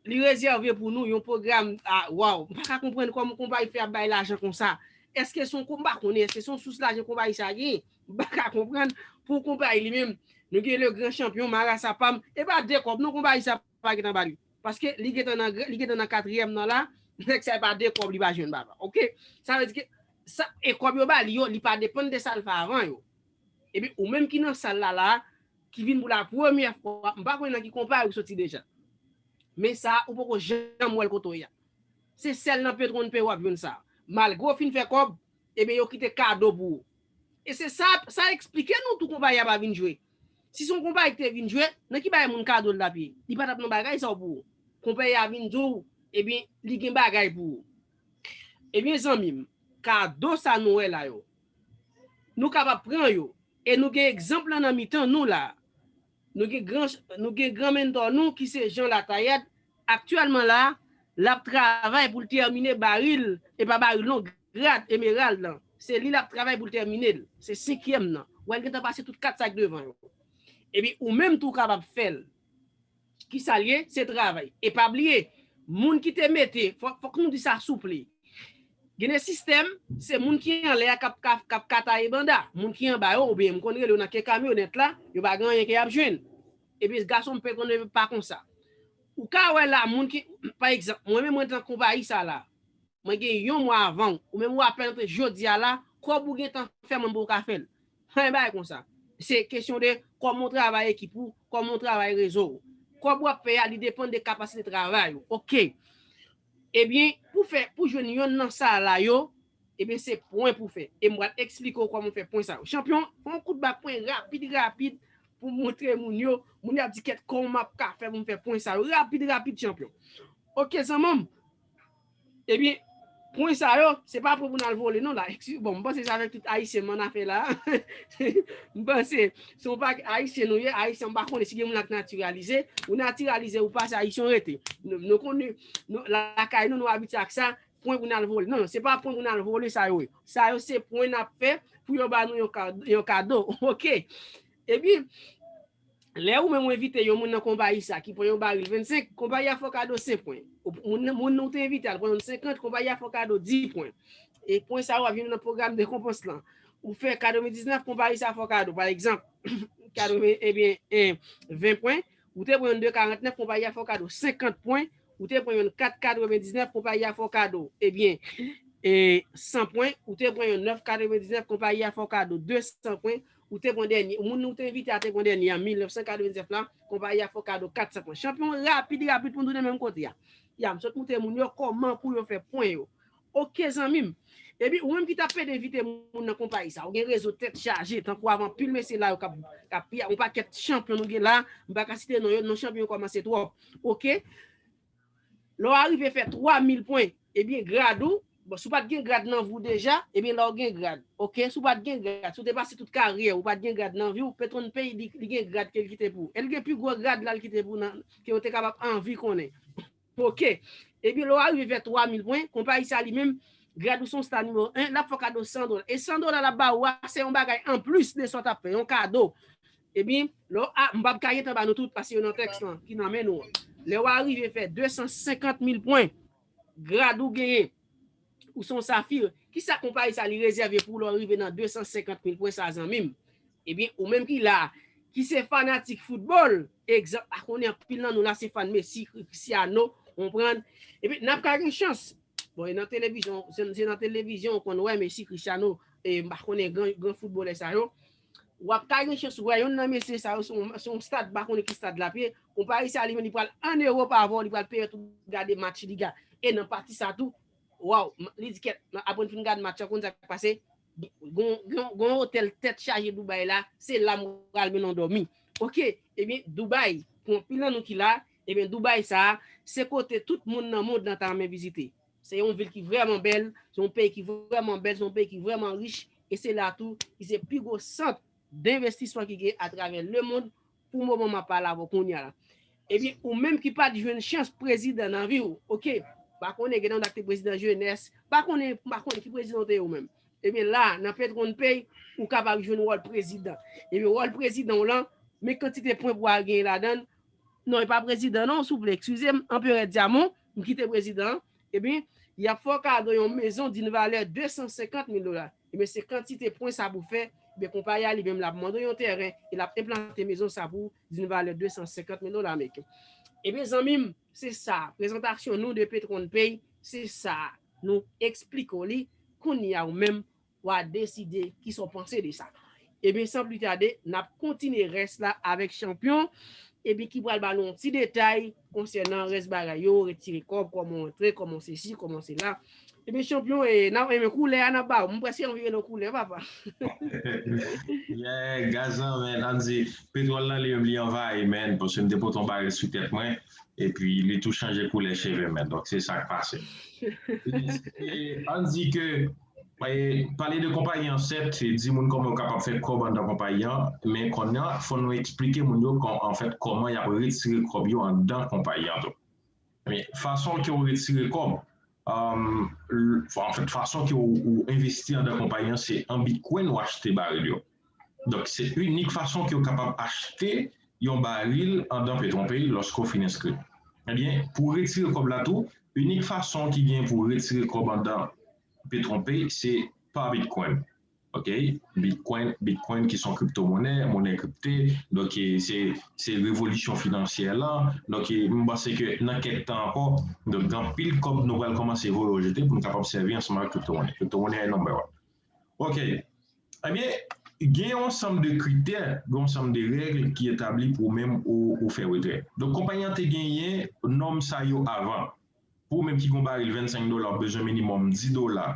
li rezève pou nou yon pwogram, a, waw, m pa ka konprann kòman konpayi fè ap bay lajan konsa. Èske se yon, m pa konnen, èske se yon sous lajan konpayi sa genyen? M pa ka konprann pou konpayi li menm. Nou gen le gran chanpyon, marasa pa m, e pa de kòb non konpayi sa pa gentan ba li. Paske li gentan nan, li gentan nan katriyèm nan la, nèg sa e pa de kòb li pa jwenn papa. Oke? Sa vle di ke sa, e kòb yo ba li yo, li pa depann de sa l fè avan yo. Epi ou menm ki nan sal la la, ki vin pou la premyè fwa, m pa konnen nan ki konpayi ou soti deja. Men sa, ou poko janm wè l kote w ye a. Se sèl nan Petwonn Pay w ap jwenn sa. Malgre w fin fè kòb, ebyen yo kite kado pou ou. E se sa, sa eksplike nou tou konpayi a pa vin jwe. Si se yon konpayi ki te vin jwe, nan ki bagay moun kado l t ap ye? Li pa t ap nan bagay sa yo pou ou. Konpayi a vin di w, ebyen, li gen bagay pou ou. Ebyen, zanmi m, kado sa nou wè la yo, nou kapab pran yo. E nou gen egzanp lan nan mitan nou la. Nou gen gran, nou gen gran mentò nou ki se Jean Latayette. Aktyèlman la, l ap travay pou l tèmine baril, e pa baril non, grad emerald lan. Se li l ap travay pou l tèmine l. Se senkyèm nan. Wè l gentan pase tout kat sa k devan yo. Epi ou menm tou w kapab fè l. Kisa l ye? Se travay. E pa bliye, moun ki te mete, fòk, fòk nou di sa souple. Gen de sistèm, se moun ki anlè a k ap, k ap, k ap kataye banda. Moun ki anba yo, oubyen m konn rele yo nan ke kamyonèt la, yo pa gen anyen ke y ap jwenn. Epi gason m pe konn pa konsa. Ou ka wè la, moun ki, pa egzanp, mwen menm mwen t nan konpayi sa la. Mwen gen yon mwa avan w, ou menm ou apèn antre jodi a la, kòb ou gentan fè mwen pou ou ka fè l. Anyen bagay konsa. Se kesyon de kòman w travay ekip ou, kòman w travay rezo w. Kòb w ap fè a, li depann de kapasite travay ou. Oke. Ebyen, pou fè, pou jwenn yonn nan sa la yo, ebyen, se pwen pou fè. E m pral eksplike w kòman fè pwen sa yo. Chanpyon, fè yon kout bak pwen rapid, rapid, pou montre moun yo. Moun yo ap di, "Kèt, kòman m ap ka fè pou m fè pwen sa yo?" Rapid, rapid, chanpyon. Oke, zanmi m. Ebyen, pwen sa yo, se pa pwen pou n al vole non la. Eskize, bon, m panse se avèk tout Ayisyen m annafè la. M panse, se yon pakèt Ayisyen nou ye, Ayisyen m pa konnen si gen moun la k natiralize. Ou natiralize ou pa, se Ayisyen w rete. Nou, nou konnen, nou, lakay nou, nou abitye ak sa, pwen pou n al vole. Non, non, se pa pwen pou n al vole sa yo ye. Sa yo se pwen n ap fè pou yo ba nou yon ka-, yon kado. Oke. Ebyen, lè ou menm ou envite yon moun nan konpayi sa ki pran yon baril vennsenk, konpayi a fè w kado senk pwen. Ou, moun, moun ou te envite al pran yon senkant, konpayi a fè w kado dis pwen. E pwen sa yo ap vin nan pwogram rekonpans lan. Ou fè katrevendiznèf, konpayi sa fè w kado, pa egzanp, katreven, ebyen, en, ven pwen, ou te pran yon de karantnèf, konpayi a fè w kado senkant pwen, ou te pran yon kat katrevendiznèf, konpayi a fè w kado, ebyen, e, san pwen, ou te pran yon nèf katrevendiznèf, konpayi a fè w kado de san pwen, ou te pran dènye, moun ou te envite a te pran dènye an, mil nèf san katrevendiznèf la, konpayi a fè w kado kat san pwen. Chanpyon, rapid, rapid pou nou tounen menm kote a. Ya, m sot montre moun yo kòman pou yo fè pwen yo. Oke, zanmi m. Epi, ou menm ki t ap pede envite moun nan konpayi sa, ou gen rezo tèt chaje, tankou avè anpil mesye la yo k ap, k ap, yon pakèt chanpyon nou gen la, m pa ka site non yo, non chanpyon yo kòmanse twòp. Oke? Lè w arive fè twa mil pwen, ebyen, grad ou, Bon, si w pa t gen grad nan vi w deja, ebyen la w gen grad. Oke, si w pa t gen grad, si w te pase tout karyè w, ou pa t gen grad nan vi w, Petwon Pay, li, li gen grad ke l kite pou ou. E l gen pi gwo grad la l kite pou ou nan, ke w te kapab anvi konnen. Oke. Ebyen, lè w arive fè twa mil pwen, konpayi sa li menm, grad ou se yon sta nimewo en, l ap fè w kado san dola. E san dola l ap ba ou a, se yon bagay anplis de sa w t ap fè, yon kado. Ebyen, lè w, a, m p ap ka gentan ba nou tout, paske yo nan tèks lan, ki nan men nou an. Lè w arive fè de san senkant mil pwen, grad ou genyen, ou se yon safir, kisa konpayi sa li rezève pou ou lè w rive nan de san senkant mil pwen sa, zanmi m? Ebyen, ou menm ki la, ki se fanatik foutbòl, egzanp, pa konnen anpil nan nou la se fan Messi, Cristiano, konprann? Ebyen, n ap ka gen chans. Bon, e nan televizyon, se, se nan televizyon ou konn wè Messi, Cristiano, e m pa konnen gran, gran foutbolè sa yo. W ap ka gen chans wè youn nan mesye sa yo sou, sou yon stad, m pa konnen ki stad l ap ye. Konpayi sa li menm, li pral ann Ewòp avè w, li pral peye w pou gade match li ga. E nan pati sa tou, waw, m- li di kèt, apre n fin gade match lan, konn sa k pase? Gon, gon, gon otèl tèt chaje Dubai la, se la m pral mennen w dòmi. Oke, ebyen, Dubai, pou anpil nan nou ki la, ebyen, Dubai sa a, se kote tout moun nan mond lan ta renmen vizite. Se yon vil ki vrèman bèl, se yon peyi ki vrèman bèl, se yon peyi ki vrèman rich, e se la tou ki se pi gwo sant denvestisman ki gen atravè lemonn pou moman m ap pale avè w kounye a la. Ebyen, ou menm ki pa t jwenn chans prezidan nan vi w, oke, pa konnen gen nan w t ap te prezidan jenès, pa konnen, pa konnen ki prezidan w te ye ou menm. Ebyen, la, nan Petwon Pay, ou kapab jwenn wòl prezidan. Ebyen, wòl prezidan w lan, men kantite pwen pou w al genyen ladan l, non, e pa prezidan non, souple, eskize m, Anperè Dyamon, m kite prezidan an, ebyen, y ap fè w kado yon mezon d'une valeur de san senkant mil dola. Ebyen, se kantite pwen sa pou fè, ebyen, konpayi a li menm l ap mande w yon tèren, e l ap enplante mezon sa pou d'une valeur de san senkant mil dola ameriken. Ebyen, zanmi m, se sa, prezantasyon nou de Petwon Pay, se sa, nou eksplike w li, kounye a ou menm, w a deside kisa w panse de sa. Ebyen, san pli tade, n ap kontinye rès la avèk chanpyon, ebyen, ki pral ba nou yon ti detay konsènan rès bagay yo, retire kòb, kòman w antre, kòman sesi, kòman sela. Ebyen, chanpyon, e, n ap, ebyen, koulè a n ap ba w. M prèske anvi rele w koulè, papa. Yeah, gaz lan, men, ann di, petwòl lan, li menm, li anvayi, men, paske m te pote yon baril sou tèt mwen, epi li tou chanje koulè cheve, men, donk, se sa k pase. E, ann di ke, e, pale de konpayi an, sèt, e di moun kòman yo kapab fè kòb anndan konpayi an, men kounye a, fò nou eksplike moun yo, kò- anfèt, kòman y ap retire kòb yo anndan konpayi an tou. Men, fason ke w retire kòb, um, l- anfèt, fason ke w, ou envesti anndan konpayi an, se an bitcoin ou achte baril yo. Donk, se inik fason ke w kapab achte yon baril anndan Petwon Pay lòske w fin enskri. Ebyen, pou w retire kòb la tou, inik fason ki gen pou w retire kòb anndan Petwon Pay, se pa bitcoin. Oke? Bitcoin, bitcoin ki se yon kriptomonè, monè kripte. Donk, e, se, se revolisyon finansyè lan. Donk, e, m panse ke nan kèk tan ankò, donk, gen anpil kòb nou pral kòmanse voye yo jete pou nou kapab sèvi ansanm avèk kriptomonè. Kriptomonè e number one. Oke. Ebyen, gen yon ansanm de kritè, gen yon ansanm de règ ki etabli pou ou menm ou, ou fè retrè. Donk, konpayi an te genyen nòm sa yo avan. Pou ou menm ki gen yon baril vennsenk dola, w ap bezwen minimòm dis dola.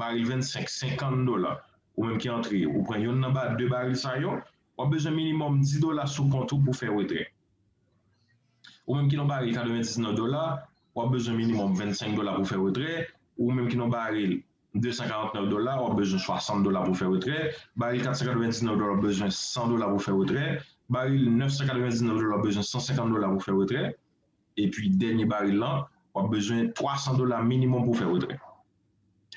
Baril vennsenk, senkant dola. Ou menm ki antre, ou pran youn nan ba de baril sa yo, w ap bezwen minimòm dis dola sou kont ou pou fè retrè. Ou menm ki nan baril katrevendiznèf dola, w ap bezwen minimòm vennsenk dola pou fè retrè. Ou menm ki nan baril de san karantnèf dola, w ap bezwen swasant dola pou fè retrè. Baril kat san katrevendiznèf dola, w ap bezwen san dola pou fè retrè. Baril nèf san katrevendiznèf dola, w ap bezwen san senkant dola pou fè retrè. Epi dènye baril lan, w ap bezwen twa san dola minimòm pou fè retrè.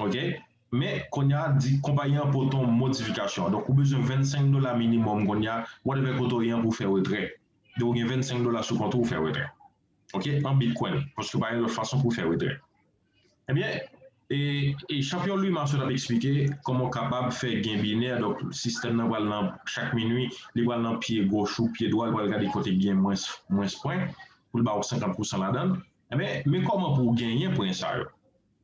Oke? Men, kounye a, di konpayi an pote yon modifikasyon. Donk, ou bezwen vennsenk dola minimòm kounye a, whatever kote w ye an pou fè retrè. Donk, ou gen vennsenk dola sou kont ou, ou fè retrè. Oke? An bitcoin, paske pa gen lòt fason pou fè retrè. Ebyen, e, e chanpyon Luma sot ap eksplike kòman w kapab fè gen binè, donk, sistèm nan pral nan chak minui, li pral nan pye goch ou, pye dwat, li pral gade kote ki gen mwens, mwens pwen, pou l ba w senkant pousan ladan l. Ebyen, men kòman pou w genyen pwen sa yo.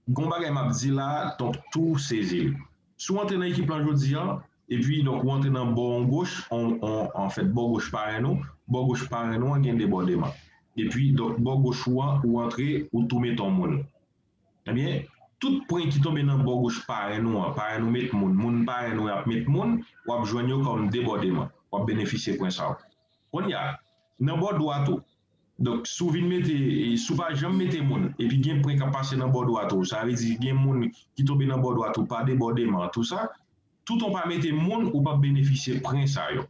Gon bagay m ap di la, donk tou sezi l. Si w antre nan ekip lan jodi a, epi donk ou antre nan bò an goch, on, on, anfèt, bò goch paren ou, bò goch paren ou an gen debòdeman. Epi donk bò goch ou an, ou antre, ou tou met on moun. Ebyen, tout pwen ki tonbe nan bò goch paren ou an, paren ou met moun, moun paren ou ap met moun, w ap jwenn yo kòm debòdeman. W ap benefisye pwen sa yo. Kounye a, nan bò dwat ou, Donk, si w vin mete, e, si w pa janm mete moun, epi gen pwen k ap pase nan bò dwat ou, sa vle di gen moun ki tonbe nan bò dwat ou pa debòdeman, tou sa, tout ou pa mete moun, ou p ap benefisye pwen sa yo.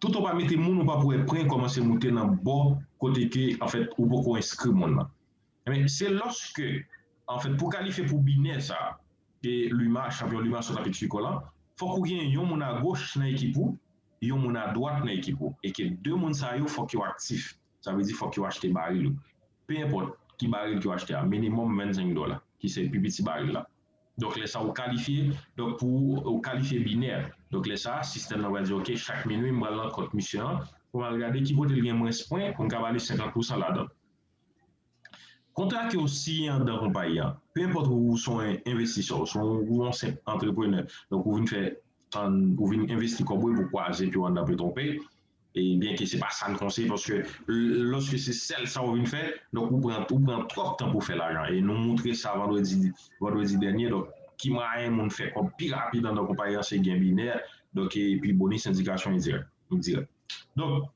Tout ou pa mete moun, ou p ap wè pwen kòmanse moute nan bò kote ke, anfèt, ou poko enskri moun nan. Men, se lòske, anfèt, pou kalifye pou binè sa, e Luma, chanpyon Luma sot ap eksplike w lan, fòk ou gen yon moun agoch nan ekip ou, yon moun adwat nan ekip ou, e ke de moun sa yo, fòk yo aktif. Sa vle di, fòk yo achte baril yo. Pe enpòt ki baril ke w achte a, minimòm vennsenk dola, ki se pi piti baril la. Donk, lè sa, ou kalifye, donk, pou ou kalifye binè. Donk, lè sa, sistèm nan va di, ok, chak minwi, m pral nan kont misye an, pou m al gade ki kote l gen mwens pwen, pou m ka ba li senkant pousan ladan. Kontra ke w siyen anndan konpayi an, pe enpòt ou, ou se yon envestisè, ou se yon, ou yon senp antreprenè, donk ou vin fè, an, ou vin envesti kòb ou pou kwaze pye w anndan Petronpe, e byen ke se pa sa n konseye, paske l-, lòske se sèl sa w vin fè, donk ou pran, ou pran twòp tan pou fè lajan. E nou moutre sa vandredi, vandredi dènye, donk ki mwayen moun fè kòb pi rapid anndan konpayi an, se gen binè, donk epi bonis endikasyon endirèk. Endirèk. Donk,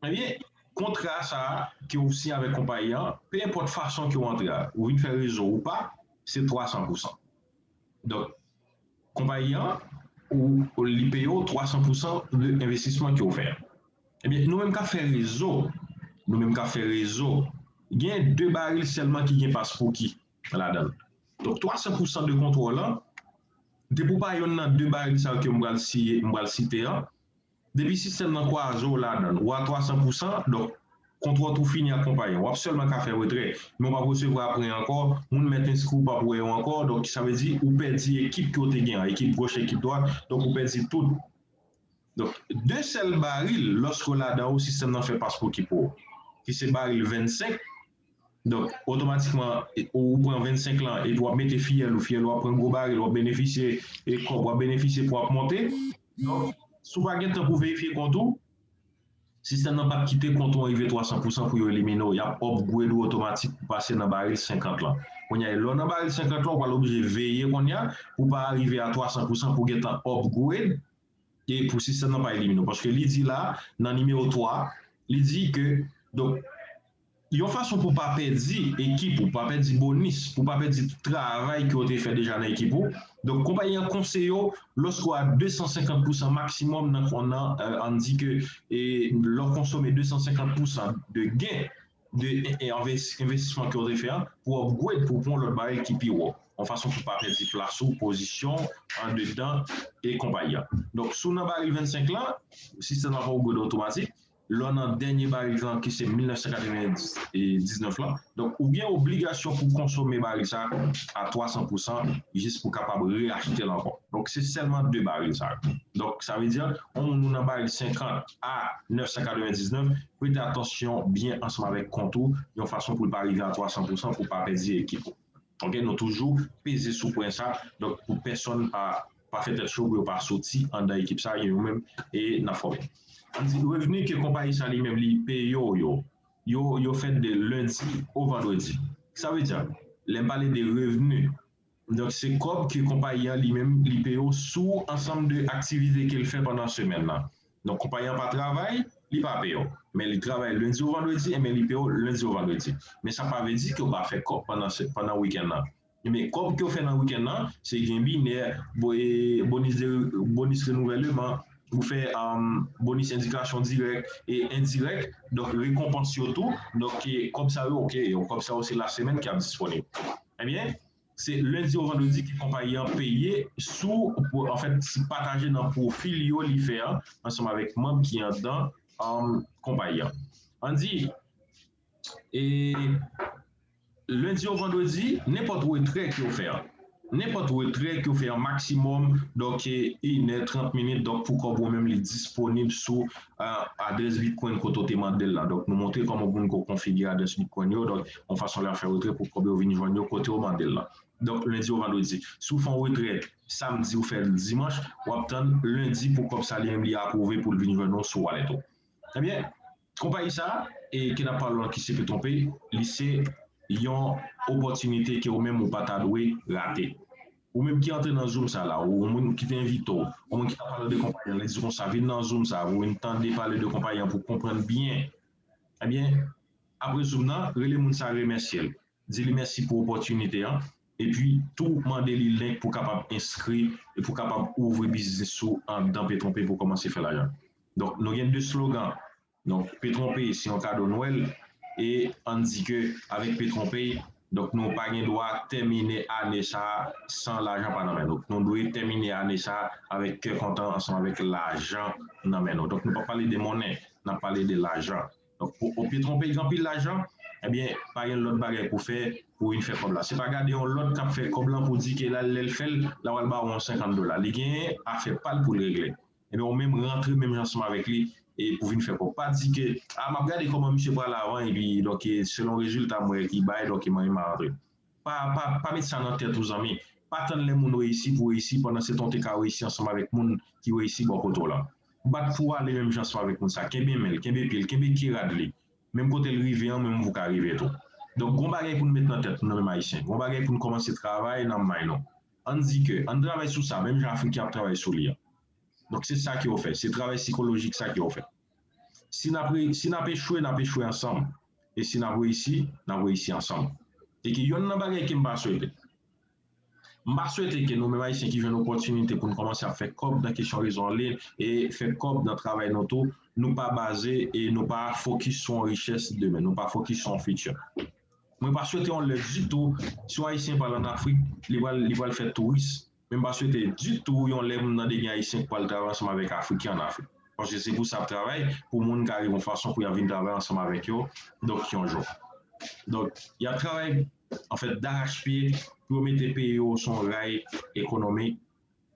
ebyen, kontra sa a ke w siyen avèk konpayi an, pe enpòt fason ke w antre a, ou vin fè rezo ou pa, se twa san pousan. Donk, konpayi an, ou, ou li peye w twa san pousan de envestisman ke w fè a. Ebyen, nou menm k ap fè rezo, nou menm k ap fè rezo, gen de baril sèlman ki gen pas Pookie ladan l. Donk, twa san pousan de kontwòl lan, depi w pa yonn nan de baril sa yo ke m pral siye, m pral site an, depi sistèm nan kwaze w ladan l, ou a twa san pousan, donk, kontwòl ou fini ak konpayi an. W ap sèlman ka fè retrè, men w p ap resevwa pwen ankò, moun mèt enskri w p ap wè yo ankò, donk, sa vle di, ou pèdi ekip ke w te gen an, ekip goch, ekip dwat, donk, ou pèdi tout. Donk, de sèl baril, lòske w ladan ou, sistèm nan fè pas Pookie pou ou, ki se baril vennsenk, donk, otomatikman, e, ou pran vennsenk lan, epi w ap mete fiyèl ou, fiyèl ou ap pran gwo baril, w ap benefisye, e, kòb, w ap benefisye pou w ap monte. Donk, si w pa gen tan pou verifye kont ou, sistèm nan p ap kite kont ou an rive twa san pousan pou yo elimine w. Y ap upgrade ou otomatik pou pase nan baril senkant lan. Kounye a, lè w nan baril senkant lan, ou pral oblije veye kounye a pou w pa rive a twa san pousan pou w gentan upgrade e pou sistèm nan pa elimine w. Paske li di la, nan nimewo twa, li di ke, donk, yon fason pou w pa pèdi ekip ou, pa pèdi bonis, pou w pa pèdi travay ke w te fè deja nan ekip ou. Donk, konpayi an konseye w, lòske w a de san senkant pousan maksimòm nan, nan, e, ann di ke, e, lè w konsome de san senkant pousan de gen de, e, e, enves-, envestisman ke w te fè an, pou w upgrade, pou w pran yon lòt baril ki pi wo. Yon fason pou w pa pèdi plas ou, pozisyon, andedan, e konpayi an. Donk, si w nan baril vennsenk lan, sistèm nan ap upgrade otomatik. Lè w nan dènye baril lan, ki se mil nèf san katrevendiznèf lan, donk, ou gen obligasyon pou konsome baril sa a twa san pousan, jis pou w kapab reyachte l ankò. Donk, se sèlman de baril sa yo. Donk, sa vle di, yon moun ou nan baril senkant a nèf san katrevendiznèf, prete atansyon byen ansanm avèk kont ou, yon fason pou l pa rive a twa san pousan, pou w pa pèdi ekip ou. Ok, nou toujou peze sou pwen sa, donk, pou pèsonn pa, pa fè tèt cho, pou yo pa soti anndan ekip sa, yo menm, e n ap fòme. Ann di, revni ke konpayi sa li menm li peye w yo, yo, yo fèt de lendi o vandredi. Sa vle di, lè m pale de revni, donk, se kòb ke konpayi an li menm, li peye w sou ansanm de aktivite ke l fè pandan semèn nan. Donk, konpayi an pa travay, li pa peye w. Men li travay lendi o vandredi, enben li peye w lendi o vandredi. Men sa pa vle di ke w pa fè kòb pandan se-, pandan wikenn nan. Men kòb ke w fè nan wikenn nan, se gen binè, bo-, e, bonis de, bonis renouvèleman, ou fè, um, bonis endikasyon dirèk e endirèk, donk rekonpans yo tou, donk, e, kòb sa yo, ok, yo, kòb sa yo se la semèn ki ap disponib. Ebyen, se lendi o vandredi ke konpayi an peye sou, pou, anfèt, si pataje nan pwofil yo li fè an, ansanm avèk manm ki anndan, um, konpayi an. Ann di, e, lendi o vandredi, nenpòt retrè ke w fè an, nenpòt retrè ke w fè an maksimòm, donk, e, inè, trant minit, donk, pou kòb ou menm li disponib sou, a, adrès Bitcoin kote w te mande l la. Donk, nou montre kòman pou nou ko-, konfigire adrès Bitcoin yo, donk, yon fason lè w fè retrè pou kòb yo vin jwenn yo kote w mande l la. Donk, lendi o vandredi. Si w fè yon retrè samdi, ou fè l dimanch, w ap tann lendi pou kòb sa li menm li apwouve pou l vin jwenn ou sou wallet ou. Ebyen, konpayi sa, e ke n ap pale w lan ki se Petronpe, li se yon opòtinite ke ou menm ou pa ta dwe rate. Ou menm ki antre nan Zoom sa la, ou yon moun ki te envite w, yon moun ki ta pale w de konpayi an, li di konsa, vin nan Zoom sa, pou vin tande pale de konpayi an, pou konprann byen. Ebyen, Apre Zoom nan, rele moun sa, remèsye l. Di li mèsi pou opòtinite an. Epi tou mande li link pou kapab enskri e pou kapab ouvri biznis ou anndan PetronPay pou kòmanse fè lajan. Donk, nou gen de slogan. Donk, PetronPay se yon kado Nwèl e ann di ke avèk PetronPay, donk nou pa gen dwa tèmine ane sa a san lajan pa nan men nou. Nou dwe tèmine ane sa a avèk kè kontan ansanm avèk lajan nan men nou. Donk, nou p ap pale de monnen, n ap pale de lajan. Donk, pou, pou PetronPay gen anpil lajan, ebyen, pa gen lòt bagay pou fè pou vin fè kòb la. Se pa gade yon lòt k ap fè kòb lan pou di ke la, lè l fè l, l a pral ba w yon senkant dola. Li gen afè pa l pou l regle. Ebyen, ou menm rantre menm jan ansanm avèk li e pou vin fè kòb. Pa di ke, a, m ap gade kòman misye pral avan, epi, donk, e, selon rezilta m wè ki bay, donk, e mwen menm m a rantre. Pa, pa, pa met sa nan tèt ou, zanmi. Pa tann lè moun reyisi pou w reyisi, pandan se tan w te ka reyisi ansanm avèk moun ki reyisi bò kote w lan. Bat pou w ale menm jan ansanm avèk moun sa. Kenbe men l, kenbe pye l, kenbe ke rad li. Menm kote l rive an, menm ou ka rive tou. Donk, gon bagay pou n met nan tèt nou, nou menm Ayisyen. Gon bagay pou n kòmanse travay nan may nou. Ann di ke, ann travay sou sa, menm jan Afriken ap travay sou li an. Donk, se sa ke yo fè. Se travay sikolojik sa ke yo fè. Si n ap re-, si n ap echwe, n ap echwe ansanm. E si n ap reyisi, n ap reyisi ansanm. E ke yonn nan bagay ke m pa swete. M pa swete ke nou menm Ayisyen ki jwenn opòtinite pou n kòmanse ap fè kòb nan kesyon rezo an liy e fè kòb nan travay nou tou, nou pa baze e nou pa fokis sou yon richès demen, nou pa fokis sou yon fiti. Mwen pa swete yon lè ditou, si yon Ayisyen pral ann Afrik, li pral, li pral fè touris. Men m pa swete ditou yon lè pou m tande gen Ayisyen k pral travay ansanm avèk Afriken ann Afrik. Paske se pou sa y ap travay, pou moun ka rive yon fason pou y ap vin travay ansanm avèk yo, donk yon jou. Donk, y ap travay, anfèt, darachpye pou yo mete peyi yo sou yon ray ekonomik,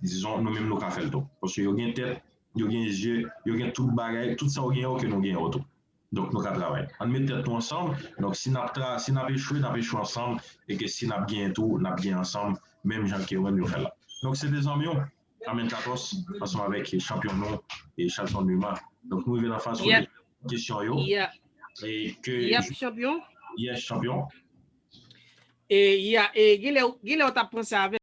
dizon, nou menm nou ka fè l tou. Paske yo gen tèt, yo gen zye, yo gen tout bagay, tout sa yo gen yo ke nou gen yo tou. Donk, nou ka travay. Ann met tèt nou ansanm. Donk, si n ap tra-, si n ap echwe, n ap echwe ansanm. E ke si n ap genyen tou, n ap genyen ansanm, menm jan ke yo menm yo fè l la. Donk, se te zanmi w, Amen Katos, ansanm avèk chanpyon nou, e Charlton Numa. Donk, nou rive nan faz kesyon yo. E ke... Yap, chanpyon. Yes, chanpyon. E, ya, e, genlè, genlè w t ap panse avè